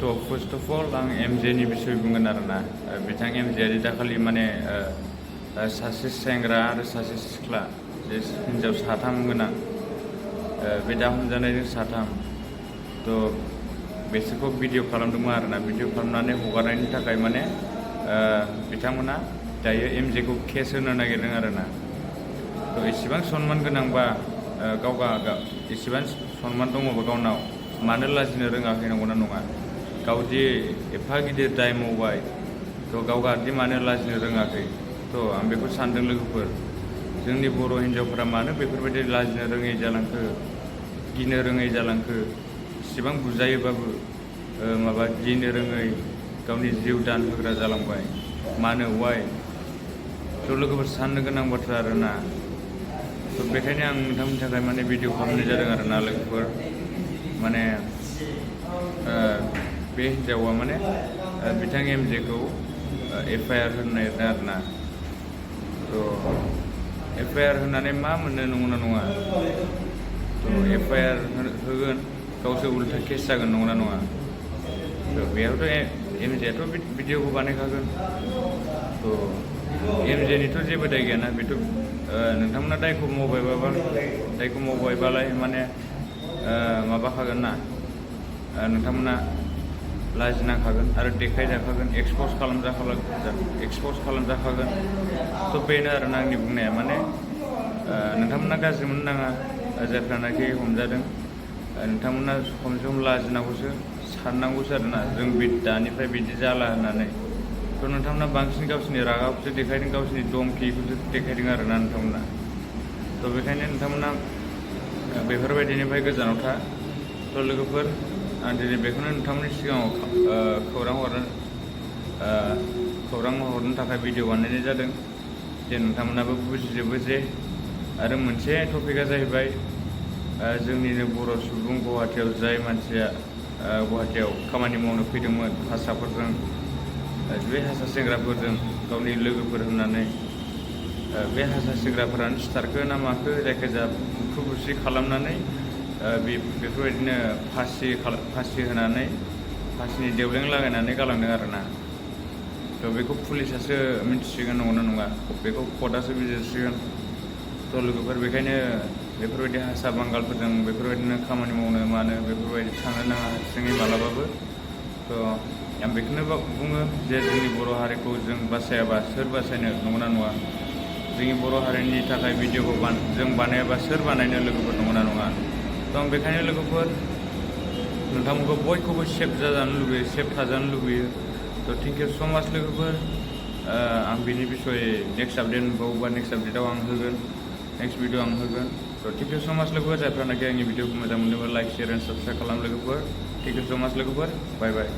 First of all आं एमजेनि बिसय बुंगोन आरोना। बिथां एमजेआ दाखालि माने सासे सेंग्रा आरो सासे सिख्ला जे हिन्जाव साथाम गोनां बे दा हमजानायजों साथाम बिसोरखौ भिडिअ खालामदोंमोन आरोना। भिडिअ खालामनानै हगारनायनि थाखाय माने बिथांमोना दायो एमजेखौ केस होनो नागिरदों आरोना। इसेबां सनमान गोनांबा इसेबां सनमान दङबा गावनाव मानो लाजिनो रोङाखै नंगौना नङा? गावदि एफा गिदिर दाय मावबाय गावगादि मानो लाजिनो रोङाखै? आं बेखौ सानदों लोगोफोर, जोंनि बर' हिन्जावफोरा मानो बेफोरबायदि लाजिनो रोङै जालांखो, गिनो रोङै जालांखो? इसेबां बुजायोबाबो गिनो रोङै, गावनि जिउ दान होग्रा जालांबाय। मानो वाइ? लोगोफोर साननो गोनां बाथ्रा आरोना। बेखायनो आं नोंथांमोननि थाखाय माने भिडिअ खालामनाय जादों आरोना लोगोफोर। माने बे हिन्जावा माने बिथां एमजेखौ एफआइआर होनो नागिरदों आरोना। एफआइआर होनानै मा मोननो नंगौना नङा? एफआइआर होगोन, गावसो उल्था केस जागोन नंगौना नङा? बेयावथ' एमजेआथ' भिडिअखौ बानायखागोन। एमजेनिथ' जेबो दाय गैयाना। बेथ' नोंथांमोना दायखौ मावबायबालाय माने माबाखागोन ना, नोंथांमोना लाजिनांखागोन आरो देखायजाखागोन, एक्सप'ज खालामजाखागोन। बेनो आरोना आंनि बुंनाया। माने नोंथांमोना गाज्रि मोननो नाङा, जायफ्रानाखि हमजादों। नोंथांमोना खमसे खम लाजिनांगौसो, साननांगौसो आरोना, जों दानिफ्राय बिदि जाला होननानै। नोंथांमोना बांसिन गावसिनि रागाखौसो देखायदों, गावसिनि दमखिखौसो देखायदों आरोना नोंथांमोना। बेखायनो नोंथांमोना बेफोरबायदिनिफ्राय गोजानाव था। लोगोफोर, आं दिनै बेखौनो नोंथांमोननि सिगाङाव खौरां हरनो थाखाय भिडिअ बानायनाय जादों, जे नोंथांमोनाबो बुजिजोबो जे। आरो मोनसे टपिकआ जाहैबाय जोंनिनो बर' सुबुं गुवाहाटियाव जाय मानसिया गुवाहाटियाव खामानि मावनो फैदोंमोन हारसाफोरजों, बे हारसा सेंग्राफोरजों गावनि लोगोफोर होननानै बे हारसा सेंग्राफोरानो सिथारखो ना माखो, जायखिजाया बुख्रु-बुख्रि खालामनानै बेफोरबायदिनो फासि होनानै फासिनि देवलें लागायनानै गालांदों आरोना। बेखौ पुलिसासो मिन्थिसिगोन नंगौना नङा, बेखौ कर्टआसो बिजिरसिगोन। लोगोफोर, बेखायनो बेफोरबायदि हारसा बांगालफोरजों बेफोरबायदिनो खामानि मावनो मानो बेफोरबायदि थांनो नाङा हारसिङै मालाबाबो। आं बेखौनो बुङो जे जोंनि बर' हारिखौ जों बासायाबा सोर बासायनो नंगौना नङा? जोंनि बर' हारिनि थाखाय भिडिअखौ जों बानायाबा सोर बानायनो लोगोफोर, नंगौना नङा? आं बेखायनो लोगोफोर नोंथांमोनखौ बयखौबो सेफ जाजानो लुबैयो, सेफ थाजानो लुबैयो। थेंक इउ स' माच लोगोफोर। आं बिनि बिसय नेक्स्ट आपडेट मोनबावोबा नेक्स्ट आपडेटआव आं होगोन, नेक्स्ट भिडिअ आं होगोन। थेंक इउ स' माच लोगोफोर। जायफ्रानाखि आंनि भिडिअखौ मोजां मोनदोंबा लाइक, शेयार एन्ड साबस्क्राइब खालाम लोगोफोर। थेंक इउ स' माच लोगोफोर। बाय बाय।